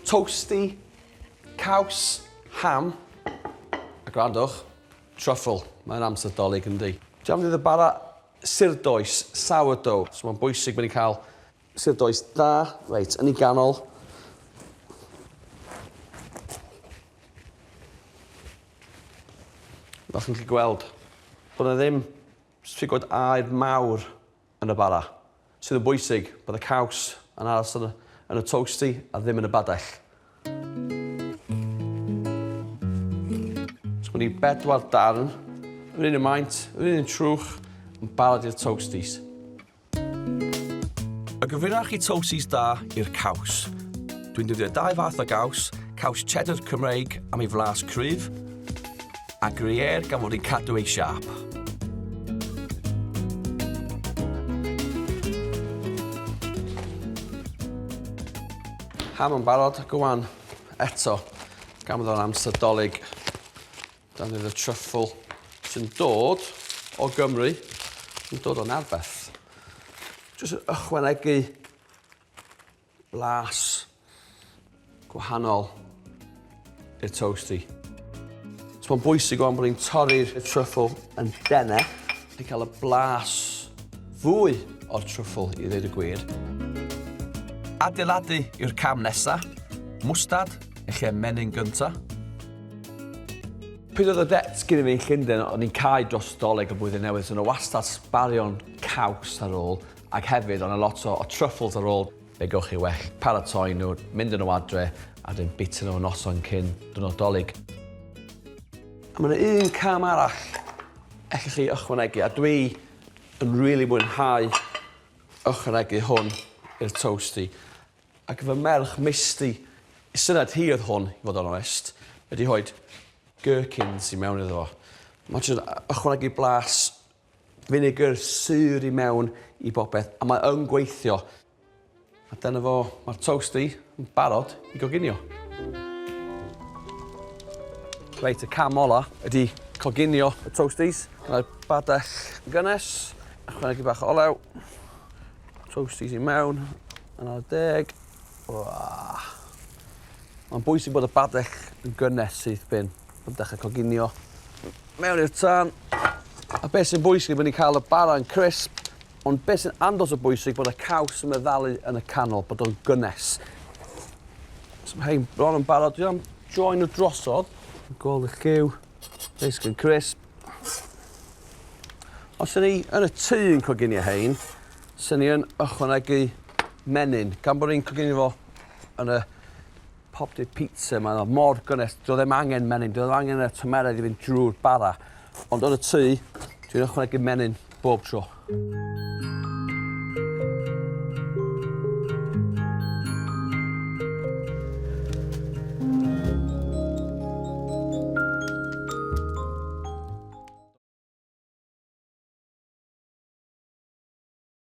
Toasty, caws, ham, a gwrandwch, truffle. Mae'n amser Dolig yndi? Dwi am wneud y bara surdoes, sourdough. So mae'n bwysig bod ni'n cael surdoes da, reit, yn ei ganol. Fel chi'n gallu gweld, bod yna ddim sfigod aer mawr yn y bara. Sydd yn bwysig, bod y caws yn aros yn y, yn y toasty a ddim yn y badell. So mae ni bedwar darn, yr un yn maint, yr un yn trwch, yn barod i'r toasties. Y gyfrinach i toasties da i'r caws. Dwi'n defnyddio dau fath o gaws, caws cheddar Cymreig am ei flas cryf, a Gruyère gan fod hi'n cadw ei siâp. Ham yn barod, go on. Eto, gan fod o'n amser dolyg, dan y truffle sy'n dod o Gymru, yn dod o Narberth. Jyst ychwanegu Blas gwahanol i'r toasty. So mae'n bwysig o'n bod ni'n torri'r truffle yn dene i cael y blas fwy o'r truffle i ddweud y gwir. Adeiladu yw'r cam nesa. Mwstad yn lle menyn gynta. Pryd oedd y dets gyda fi yn Llundain, o'n i'n cau dros Dolig y blwyddyn newydd, so yna wastad sbarion caws ar ôl. Ac hefyd, o' 'na lot o o truffles ar ôl. Be gewch chi well paratoi nhw, mynd â nhw adre a wedyn bita nhw y noson cyn diwrnod Dolig. A ma' 'na un cam arall ellwch chi ychwanegu, a dwi yn rili mwynhau ychwanegu hwn i'r toasty. Ac fy merch Misty, ei syniad hi oedd hwn, i fod yn onest, ydi rhoid gherkins i mewn iddo fo. Ma' jyst yn ychwanegu blas Finegr sur i mewn i bopeth a mae yn gweithio. A dyna fo, mae'r toasty yn barod i goginio. Reit, y cam ola ydy coginio y toasties. Gwneud badell gynnes, ychwanegu bach o olew, toasties i mewn, yn ar deg. Mae'n bwysig bod y badell yn gynnes syth bin. Mae'n dechrau coginio. Mewn i'r tân. A beth sy'n bwysig bod ni'n cael y bara'n crisp, ond beth sy'n andros o bwysig bod y caws yn meddalu yn y canol, bod o'n gynnes. So mae hein bron yn barod, dwi am droi nhw drosodd. Gweld y lliw, neis yn crisp. Os ydyn ni yn y tŷ yn coginio hein, sy'n ni yn ychwanegu menyn, gan bod ni'n coginio fo yn y popty pizza mae o mor gynnes do'dd ddim angen menyn do'dd ddim angen y tymeredd i fynd drw'r bara ond yn y tŷ dwi'n ychwanegu menyn bob tro.